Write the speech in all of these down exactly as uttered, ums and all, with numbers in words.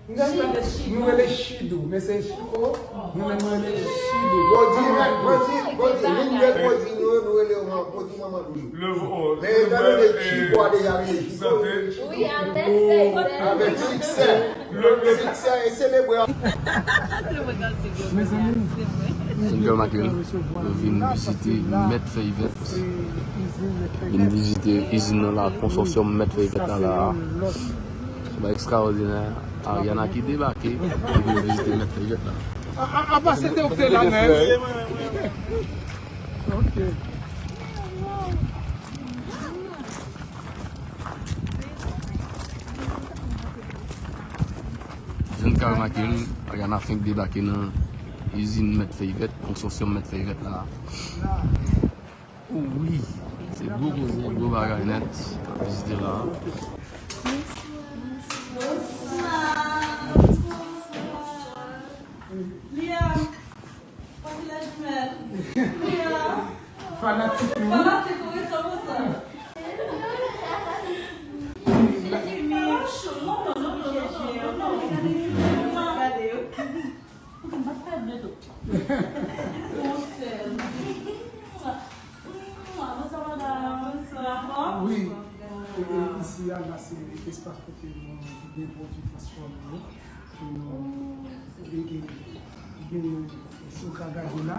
Nou rele Chidou, men se Chiko, nou menm nou rele Chidou. Bodi, bodi, bodi, nou rele, nou rele yo bodi manman doudou. Men etan donne Chiko a deja rele Chiko, nou rele Chidou. Avèk siksè. Siksè e selebre. Senatè Marc Hermine, yo vin vizite Mèt Fèy Vèt. Vin vizite izin nan la, konsorsyon Mèt Fèy Vèt la la. Se yon bagay ekstraòdinè. Ariana ki debake, ki vin vizite Mèt Fèy Vèt la. A, a, apa se te ou ki te la menm? Ok. Jan n ka remake l, Ariana fenk debake nan izin Mèt Fèy Vèt, konsorsyon Mèt Fèy Vèt la. O wi, se gwo koze, gwo bagay nèt k ap vizite la. Lia, voici la jumelle. Lia. Fanatik nou. Fanatik ou, wi, san pou san. Non, non, non, non, non. Gade yo. Wi, e, e, isi a, la se espas kote nou gen pwodui transfòme yo. Pou nou, e, e, gen, si w ka gade la,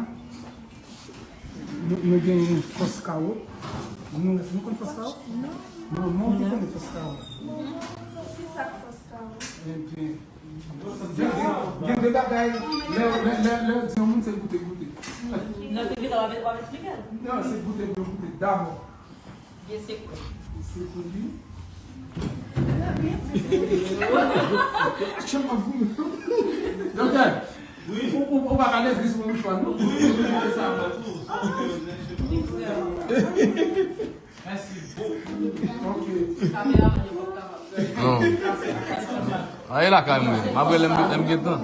nou, nou gen fòs kawo. Nou, nou konn fòs kawo? Non. Non, non, nou konnen fòs kawo. Ki sa k fòs kawo? Ebyen, Gen, gen, gen de bagay, lè, lè, lè, lè yo di yon moun se goute, goute. Non, se goute, w ap, w ap eksplike l. Non, se goute, yo goute dabò. Byen sekwe. Sekwe li. Action, an pou. Doktè, wi. Ou, ou, ou pa ka legliz pou mouchwa, non? Wi, wi, wi, sa va tou. Mèsi bokou. Ok. Non. A, e lakay mwen. M ap wè lè m, lè m gen tan.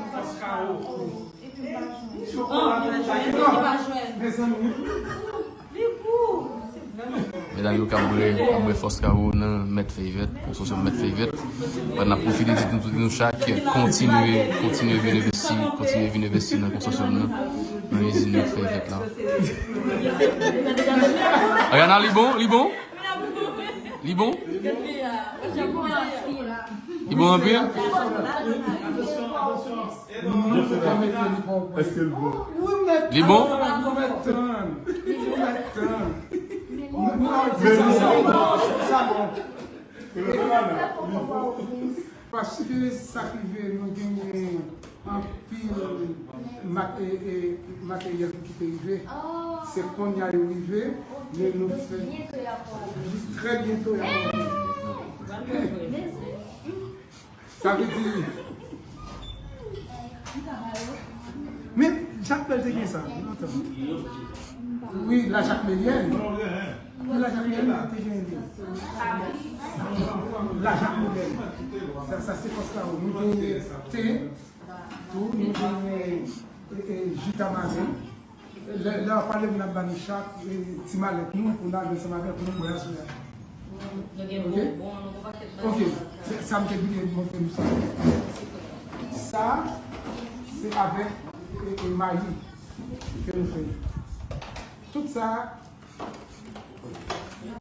Medam yo k ap bwè, k ap bwè fòs kawo nan Mèt Fèy Vèt, konsorsyon Mèt Fèy Vèt. N ap pwofite di nou tout nou chak, kontinye, kontinye vin envesti, kontinye vin envesti nan konsorsyon nan, nan izin Mèt Fèy Vèt la. Ariana, li bon? Li bon? Li bon? Li bon anpil? Èske l bon? Li bon? Paske sa k rive, nou genyen anpil mate-, e, materyèl ki te rive. Se kounye a yo rive, men nou fè trè byento y ap rive. Sa vle di, men Jakmèl te gen sa, lontan. Wi, la Jakmelyèn. Wi, la Jakmelyèn te gen li. La Jakmelyèn. Sa, sa se fòs kawo. Nou genyen te, tou, nou genyen, e, e, ji tamaren. Lè, lè w ap pale, moun ap ba nou chak, e, ti malèt nou, pou n ale ansanm avèk nou bwè aswè a. Nou gen bonbon, nou gen pakèt bagay. Ok. Se, sa m te bliye montre nou sa. Sa, se avèk, e, e, mayi ke nou fè. Tout sa,